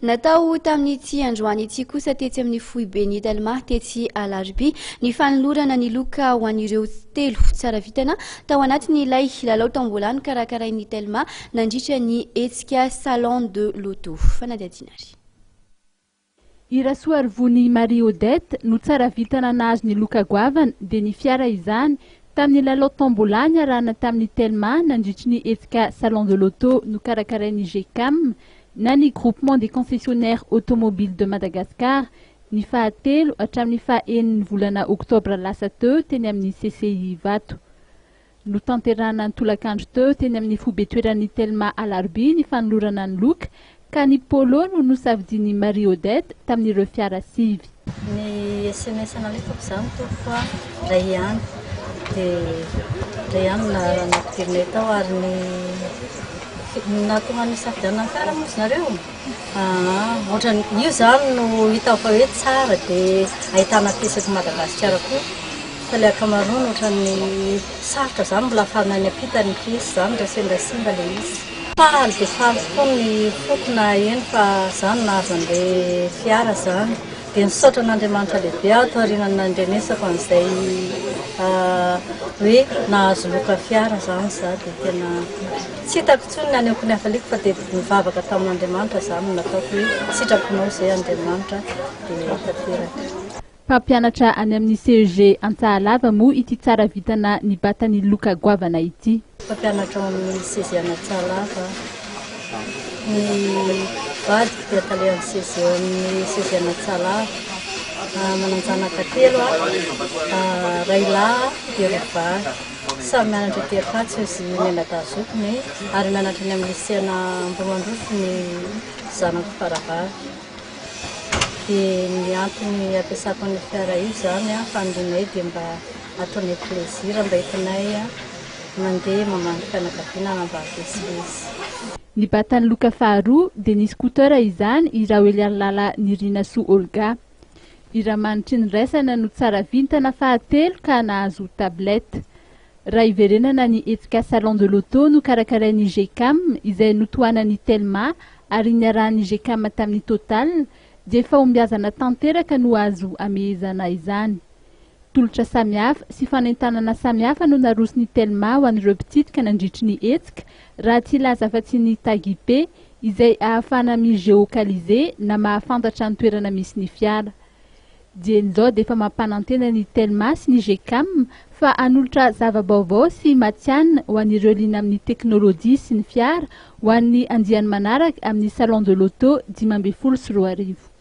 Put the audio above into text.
Natao tamin'ity androany ity kosa tetsy amin'ny foiben'ny Telma tetsy Alarobia ny fanolorana ny loka ho an'ireo telo tsara vintana tao anatin'ilay lalao tombola nokarakarain'ny Telma nandritra ny hetsika Salon de l'Auto. Fanadihadiana ary. I Rasoarivony Marie Odette no tsara vintana nahazo ny loka goavana dia ny fiara izany tamin'ny lalao tombola niarahana tamin'ny Telma nandritry ny hetsika Salon de l'Auto nokarakarain'ny GCAM na ny Groupement des Concessionnaires Automobiles de Madagascar ny fahatelo hatramin'ny fahaenin'ny volana oktobra lasa teo teny amin'ny CCI Ivato. Notanterahana ny tolakandro teo teny amin'ny foibe-toeran'ny Telma Alarobia ny fanolorana ny loka ka ny Polo no nosafidian'i Marie Odette tamin'ireo fiara sivy. Ny sms nalefako izany tompoko a, iray ihany dia iray ihany no nampidirinay tao ary ny nahatonga ny nisafidianana ny fiara moa izy nareo? Aa ohatrany io izany no hitako fa hoe tsara dia ahitana piesy eto Madagasikara koa fa ilay ankamaroany ohatran'ny sarotra izany mbola afarana any am-pita ny piesy izany raha sendra simba ilay izy. Faly dia faly tokoa ny foko naheno fa izaho no nahazo an'ilay fiara izany. Dia nisaotra an'Andriamanitra lehibe aho taorian'ny nandrenesako an'izay hoe nahazo loka fiara izany izaho dia tena tsy hitako intsony ny hanehoako ny hafaliako fa dia nivavaka tamin'Andriamanitra izany no nataoko hoe sitraponao izay Andriamanitra dia tanteraka. Mpampianatra any amin'ny CEG Antsahalava moa ity tsara vintana nibata ny loka goavana ity. Mpampianatra ao amin'ny CEG Anatsahalava. Ny vadiko dia talehan'ny CEG ao amin'ny CEG Anatsahalava. Manan-janaka telo aho, iray lahy dia roa vavy. Samy mianatra ety Ankatso izy mianadahy zokiny ary mianatra any amin'ny lycée Ambohimandroso ny zanako faravavy. Dia ny antony ampiasako an'io fiara io izany fanirianay dia mba ataonay plaisir mba entinay mandeha mamangy fianakaviana na mba mivezivezy. Ny batan'ny loka faharoa dia ny scooter izany i Raoeliarilala Nirinasoa Olga. I Ramanitrinidraisana no tsara vintana fahatelo ka nahazo tablette. Raha hiverenana ny hetsika Salon de l'auto nokarakarain'ny Gcam izay notohanan'ny Telma ary niarahan'ny Gcam tamin'ny Total dia fahombiazana tanteraka no azo amehezana izany. Tolotra samihafa sy fanentanana samihafa no naroson'ny Telma ho an'ireo mpitsidika nandritry ny hetsika raha tsy hilaza afa-tsy ny tag IP izay ahafahana mi-géocaliser na mahafantatra ny toerana misy ny fiara. Dieny izao dia efa mampanantena ny Telma sy ny Gcam fa hanolotra zava-baovao sy matihanina ho an'ireo liana amin'ny teknolojia sy ny fiara ho an'ny andiany manaraka amin'ny Salon de l'auto 2015.